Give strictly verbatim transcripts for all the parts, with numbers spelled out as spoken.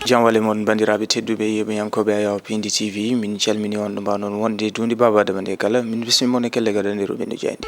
Jam wale mon, banndiraaɓe tedduɓe, yeeɓiyankooɓe Ayaw Pindi T V, min calmini on ɗo mbawnon wonde duundi Baba Adama nde kala. Min bismi mon e kelle gadande roɓindo jayndi.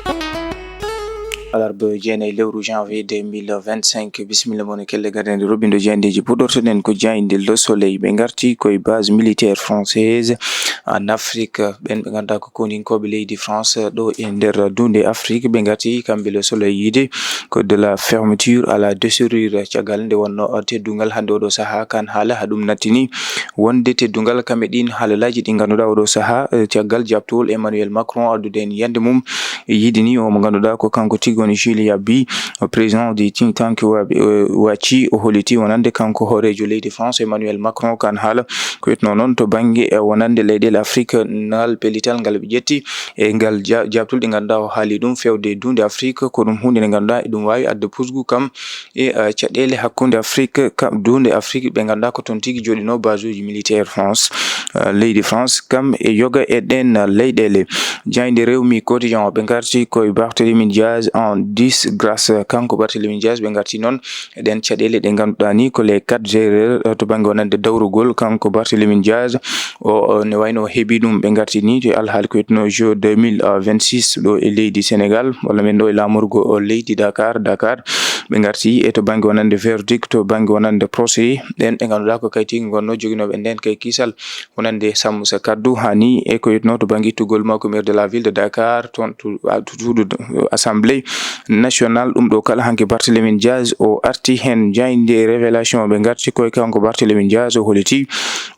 Alarba jeenayi lewru janvier deux mille vingt-cinq, bisimilla mon e kelle gadande roɓindo jayndeji. Puɗɗortoɗen ko jaynde Le Soleil. Ɓe ngarti koye base militaire française en Afrique. Ɓen ɓe ngannduɗaa ko kowninkooɓe leydi France ɗo e nder duunde Afrique, ɓe ngarti kamɓe Le Soleil yiide ko de la fermeture à la desserrure. Caggal nde wonno teddungal hannde oɗo sahaa kan haala, haɗum nattini wonde teddungal kam e ɗin haalalaji ɗi ngannduɗaa oɗo sahaa, eh, caggal jaabtowol Emmanuel Macron addude en yiyannde mum, e yiide ni o mo ngannduɗaa ko kanko tigi woni Julia Bi, président du think tank Wa-, eh, Waci, o holliti wonande kanko hooreejo leydi France Emmanuel Macron kan haala ko wiyetnoo noon to bannge, eh, wonande leyɗeele Afrique ngal pellital ngal ɓe ƴetti e ngal ja-, jaabtol ɗi ngannduɗaa o haali ɗum fewde duunde Afrique, ko ɗum huunde nde ngannduɗaa eɗum waawi adde pusgu kam e, eh, caɗeele hakkunde Afrique, kam duunde Afrique ɓe ngannduɗaa ko toon tigi jooɗinoo base uji militaire France, eh, leydi France kam e yoga e ɗen leyɗeele. Jaynde Rewmi Quotidien ɓe ngarti koye Barthélémy Diaz en disgrâce. Kanko Barthélémy Diaz ɓe ngarti noon e ɗen caɗeele ɗe ngannduɗaa ni ko les quatre erreurs, eh, to bannge wonande dawrugol. Kanko Barthélémy Diaz o, o ne wayno o heɓi ɗum. Ɓe ngarti ni to alhaali ko wiyetnoo jeux deux mille vingt-six ɗo e leydi Sénégal, walla men ɗo e laamorgo o leydi Dakar, Dakar. Ɓe ngarti e to bannge wonande verdict, to bannge wonande procès, ɗen ɓe ngannduɗaa ko kayti ngonno joginooɓe nden kay kisal wonande Sammusa Kaddu, hani e ko wiyetnoo to bannge ittugol makko maire de la ville de Dakar, toon to, a, to suudu, eh, assemblée nationale. Ɗum ɗo kala hanki Barthélémy Diaz o arti hen. Jaynde Révélation ɓe ngarti koye kanko Barthélémy Diaz o holliti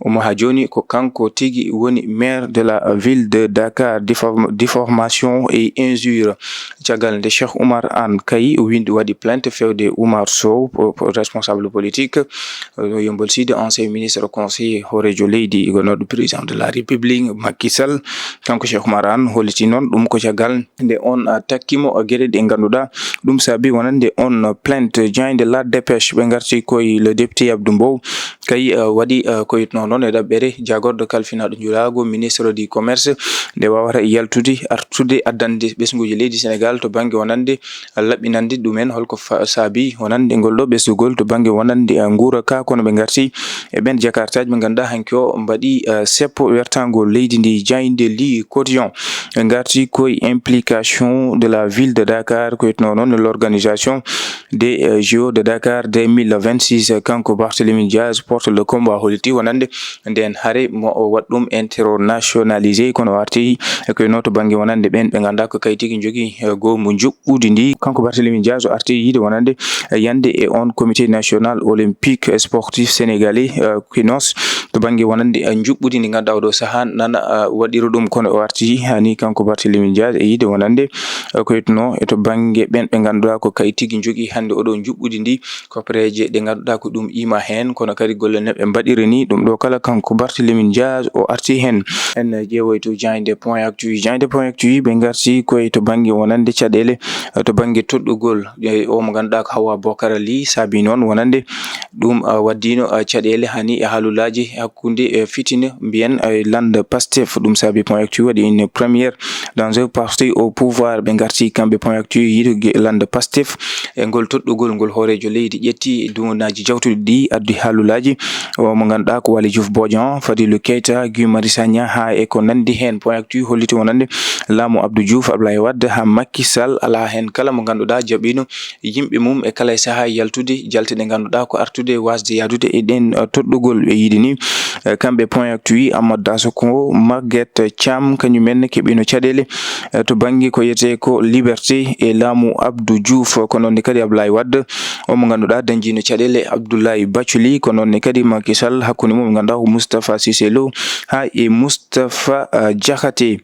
omo haa jooni ko kanko tigi woni maire de la ville de Dakar. Diffam-, diffamation et injure. Caggal nde Cheikh Oumar Anne kay windi, waɗi plainte fewde Oumar Sow, po-, po-, responsable politique, eh, Yeumbeul Sud, ancien ministre conseiller hooreejo leydi, gonooɗo président de la République, Macky Sall. Kanko Cheikh Oumar Anne holliti noon ɗum ko caggal nde on, ah, takkimo, ah, geɗe ɗe ngannduɗaa ɗum saabi wonande on plainte. Jaynde La Dépêche ɓe ngarti koye le député Abdou Mbow kay, ah, waɗi, ah, ko wiyetnoo noon e ɗaɓɓere jaagorɗo kalfinaaɗo njulaagu, ministre du commerce, nde waawata yaltude, artude, addande ɓesnguuji leydi Sénégal to bannge wonande laɓɓinande ɗumen. Holko fa-, saabi wonande ngol ɗo ɓesdugol to bannge wonande, eh, nguura ka? Kono ɓe ngarti e ɓen jakartaaji ɓe ngannduɗaa hanki o mbaɗi, eh, seppo wertangol leydi ndi. Jaynde Le Quotidien ɓe ngarti koye implication de la ville de Dakar, ko wiyetnoo noon l'organisation des, eh, J O de Dakar deux mille vingt-six. Kanko Barthélémy Diaz porte le combat, holliti wonande nden hare mo o waɗ ɗum internationalisé, kono o arti e ko wiyetnoo to bannge wonande ɓen ɓe ngannduɗaa ko kayti tigi njogii, eh, goomu njuɓɓudi ndi. Kanko Barthélémy Diaz o arti yiide wonande, eh, yande e on comité national olympique sportif sénégalais, eh, kinos, to bannge wonande, eh, njuɓɓudi ndi ngannduɗaa oɗo sahaa nana, eh, waɗira ɗum, kono o arti hani kanko Barthélémy Diaz e yiide wonande, eh, ko wiyetnoo e to bannge ɓen ɓe ngannduɗaa ko kayti tigi njogii hannde oɗo njuɓɓudi ndi. Koppereeje ɗe ngannduɗaa ko ɗum iima heen, kono kadi golle no ɓe mbaɗiri ni, ɗum ɗo kala kanko Barthélémy Diaz o arti heen. En ƴeewoyto jaayde Point Actu. Jaayde Point Actu ɓe ngarti koye to bannge wonande caɗeele, to bannge toɗɗugol, e o mo ngannduɗaa ko Hawa Bokara Ly, saabi noon wonande ɗum, ah, waddino, ah, caɗeele hani e haalulaaji hakkunde, eh, fitina mbiyen, eh, lande Pastef. Ɗum saabi Point Actu waɗi une première dans un parti au pouvoir. Ɓe ngarti kamɓe Point Actu yiide ge-, lande Pastef e ngol toɗɗugol ngol hooreejo leydi ƴetti dumunaaji jawtuɗi ɗi, addi haalulaaji o mo ngannduɗaa ko Waly Diouf Bodian, Fadilou Keita, Guy Marius Sagna, haa e ko nanndi heen. Point Actu holliti wonande laamu Abdou Diouf, Ablaye Wade, haa Macky Sall, alaa heen kala mo ngannduɗaa jaɓiino yimɓe mum e kala e sahaa yaltude jalte ɗe ngannduɗaa ko artude waasde yahdude e ɗeen, uh, toɗɗugol. Ɓe yiide ni, uh, kamɓe Point Actu, Amadou Dansokho, Marguerite Thiam, kañum en keɓino caɗeele, uh, to bannge ko wiyetee ko liberté e laamu Abdou Diouf. Ko noon ne kadi Ablaye Wade, o mo ngannduɗaa dañjiino caɗeele Abdoulaye Bathily, ko noon ne kadi Macky Sall, hakkunde mum ngannduɗaa ko Moustapha Cissé Lo haa e Moustapha, uh, Diakhaté.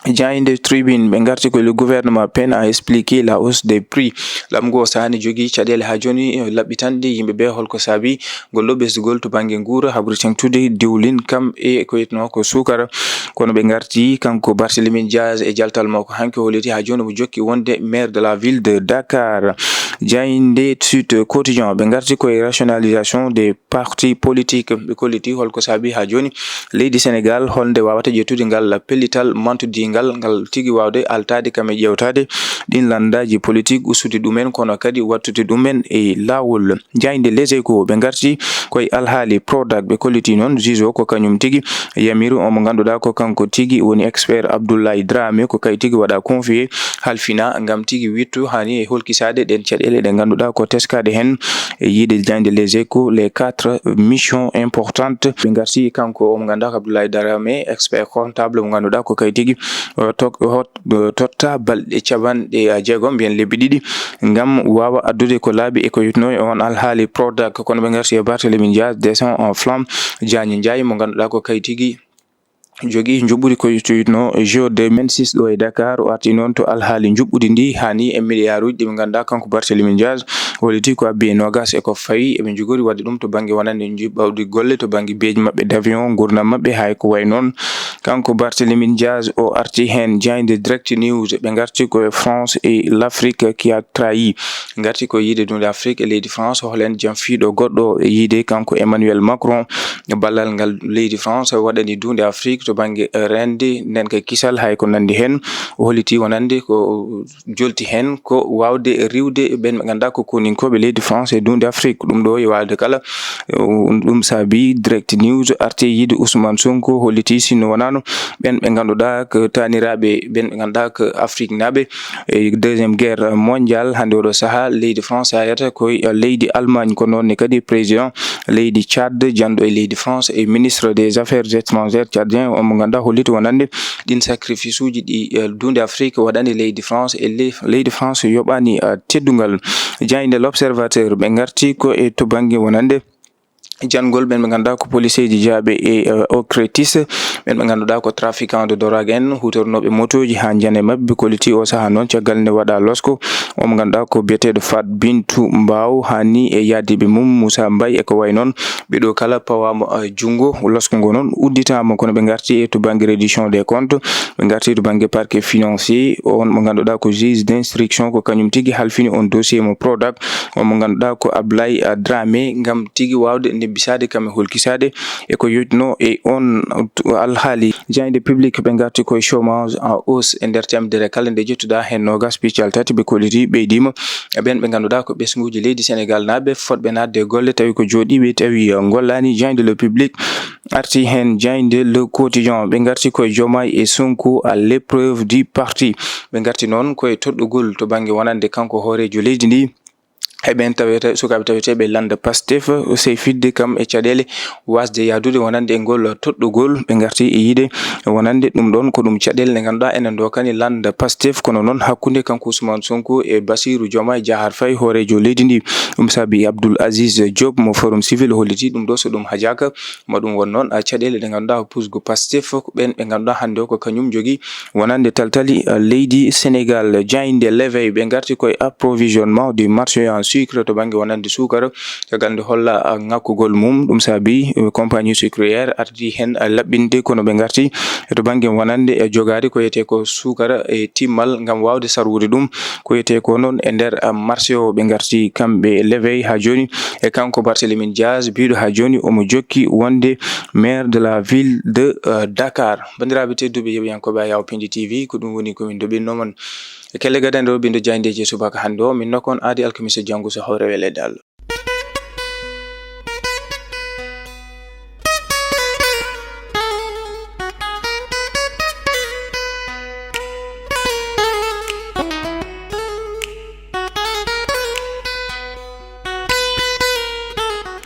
Jaayde Tribune, ɓe ngarti ko le gouvernement peine à expliquer la hausse des prix. Laamu ngu o sahaa ne jogii caɗeele haa jooni, eh, laɓɓitanɗe yimɓe ɓe. Holko saabi ngol ɗo ɓesdugol to bannge nguura, habri teŋtude diwlin kam e ko wiyetnoo ko suukara? Kono ɓe ngarti kanko Barthélémy Diaz e jaltal makko hanki, holliti haa jooni omo jokki wonde maire de la ville de Dakar. Jaayde Sud Quotidien, ɓe ngarti koye rationalisation des partis politiques. Ɓe kolliti holko saabi haa jooni leydi Sénégal, holnde waawata ƴettude ngal pellital mantudingal. dental ngal tigi waawde altaade kam e ƴeewtaade ɗin lanndaaji politik, ustude ɗumen, kono kadi wattude ɗumen e laawol. Jaaynde Les Échos, ɓe ngarti koye alhaali Prodac, ɓe kolliti noon juge o ko kañum tigi yamiri omo ngannduɗaa ko kanko tigi woni expert Abdoulaye Dramé, ko kay tigi waɗa confié halfina ngam tigi wittu hani e holkisaade ɗen caɗeele ɗe ngannduɗaa ko teskaade heen e yiide jaaynde Les Échos, les quatre missions importantes. Ɓe ngarti kanko omo ngannduɗaa ko Abdoulaye Dramé, expert comptable mo ngannduɗaa ko kay tigi, eh, tok-, hot-, eh, totta balɗe capanɗe jeegom, mbiyen lebbi ɗiɗi, ngam waawa addude ko laaɓi e ko yutnoo e on alhaali Prodac. Kono ɓe ngarti e Barthélémy Dias, descend en flamme, Diagne Ndiaye mo ngannduɗaa ko kay tigi jogii njuɓɓudi ko yutnoo J O deux mille vingt-six ɗo e Dakar. O arti noon to alhaali njuɓɓudi ndi hani e milliarduuji ɗi ɓe ngannduɗaa kanko Barthélémy Dias holliti ko abbi e noogas e ko fawi eɓe njogori waɗde ɗum to bannge wonande njuɓɓudi golle, to bannge beeji maɓɓe, d'avion, nguurndam maɓɓe, hay ko wayi noon. Kanko Barthélémy Dias o arti heen jaaynde Direct News, ɓe ngarti ko e France et l'Afrique qui a trahi. Ngarti ko yiide duunde Afrique e leydi France, holen jam fiiɗo goɗɗo e yiide kanko Emmanuel Macron. Ballal ngal leydi France waɗani duunde Afrique to bannge rende nden ka kisal, hay ko nanndi heen. O holliti wonande ko jolti heen ko waawde riiwde ɓen ɓe ngannduɗaa ko koninkooɓe leydi France e duunde Afrique. Ɗum ɗo e waawde kala, ɗum saabi Direct News arti yiide Ousmane Sonko, holliti sinno wonaano ɓen ɓe ngannduɗaa ko taaniraaɓe ɓen ɓe ngannduɗaa ko Afrique naaɓe. E deuxième guerre mondiale, hannde oɗo sahaa leydi France ayata koye leydi Allemagne, ko noon ne kadi président leydi Tchad, janɗo e leydi France e ministre des affaires étrangères tchadien, omo ngannduɗaa holliti wonande ɗin sacrifice uji ɗi, eh, duunde Afrique waɗani leydi France e le-, leydi France yoɓani, eh, teddungal. Jaaynde L'Observateur, ɓe ngarti ko e to bannge wonande janngol ɓen ɓe ngannduɗaa ko policeeji jaaɓe e, eh, OCRTIS, ɓen ɓe ngannduɗaa ko trafiquant de drogue en, huutornooɓe motooji haa njana e maɓɓe, ɓe kolliti o sahaa noon caggal nde waɗa losko. Omo ngannduɗaa ko biyeteeɗo Fat Bintou Mbaw, hani e yaadiiɓe mum Moussa Mbaye e ko wayi noon. Ɓe ɗo kala pawaama, eh, junngo. Losko ngo noon udditaama, kono ɓe ngarti e to bannge reddition des comptes, ɓe ngarti to bannge parquet financier, on mo ngannduɗaa ko juge d'instruction, ko kañum tigi halfini on dossier mo Prodac, on mo ngannduɗaa ko Ablaye, eh, Dramé, ngam tigi waawde nebbisaade kam e holkisaade e ko yotno e on alhaali. Jaaynde Public, ɓe ngarti koye chômage en hausse e nder temedere kala nde ƴettuɗaa heen noogas piccal tati ɓe kolliti ɓeydiima e ɓen ɓe ngannduɗaa ko ɓesnguuji leydi Sénégal naaɓe fotɓe naatde e golle tawi ko jooɗiiɓe tawi, eh, ngollaani. Jaaynde Le Public arti heen jaaynde Le Quotidien, ɓe ngarti koye Diomaye e Sonko à l'épreuve du parti. Ɓe ngarti noon koye toɗɗugol to bannge wonande kanko hooreejo leydi ndi. E ɓen tawete, sukaaɓe taweteeɓe lannda Pastef, sey fidde kam e caɗeele waasde yahdude wonande e ngol toɗɗugol. Ɓe ngarti e yiide wonande ɗum ɗon ko ɗum caɗeele nde ngannduɗaa enen ɗo kani lannda Pastef, kono noon hakkunde kanko Ousmane Sonko e Bassirou Diomaye Diakhar Faye, hooreejo leydi ndi. Ɗum saabi Abdoul Aziz Diop mo Forum Civil holliti ɗum ɗo so ɗum hajaaka, ma ɗum won noon, a, caɗeele ɗe ngannduɗaa ko pusgo Pastef, ko ɓen ɓe ngannduɗaa hannde o ko kañum jogii wonande taltali, a, leydi Sénégal. Jaaynde L'Éveil, ɓe ngarti koye approvisionnement du marché en sucre to bannge wonande suukara, caggal nde holla, a, ŋakkugol mum. Ɗum saabi, e, compagnie sucrière arti heen, a, laɓɓinde, kono ɓe ngarti to bannge wonande, e, jogaade ko wiyetee ko suukara e timmal ngam waawde sarwude ɗum. Ko wiyetee ko noon e nder, ah, marché o, ɓe ngarti kamɓe L'Éveil haa jooni. E kanko Barthélémy Dias, biiɗo haa jooni omo jokki wonde maire de la ville de, ah, Dakar. Banndiraaɓe tedduɓe yeɓiyankooɓe Ayaw Pindi T V, ko ɗum woni ko min ndoɓinno mon e kelle gadande o ɓindo jaayndeeji e subaka hannde o. Min nokkon aadi alkamisa janngo so hawre weleede Allah.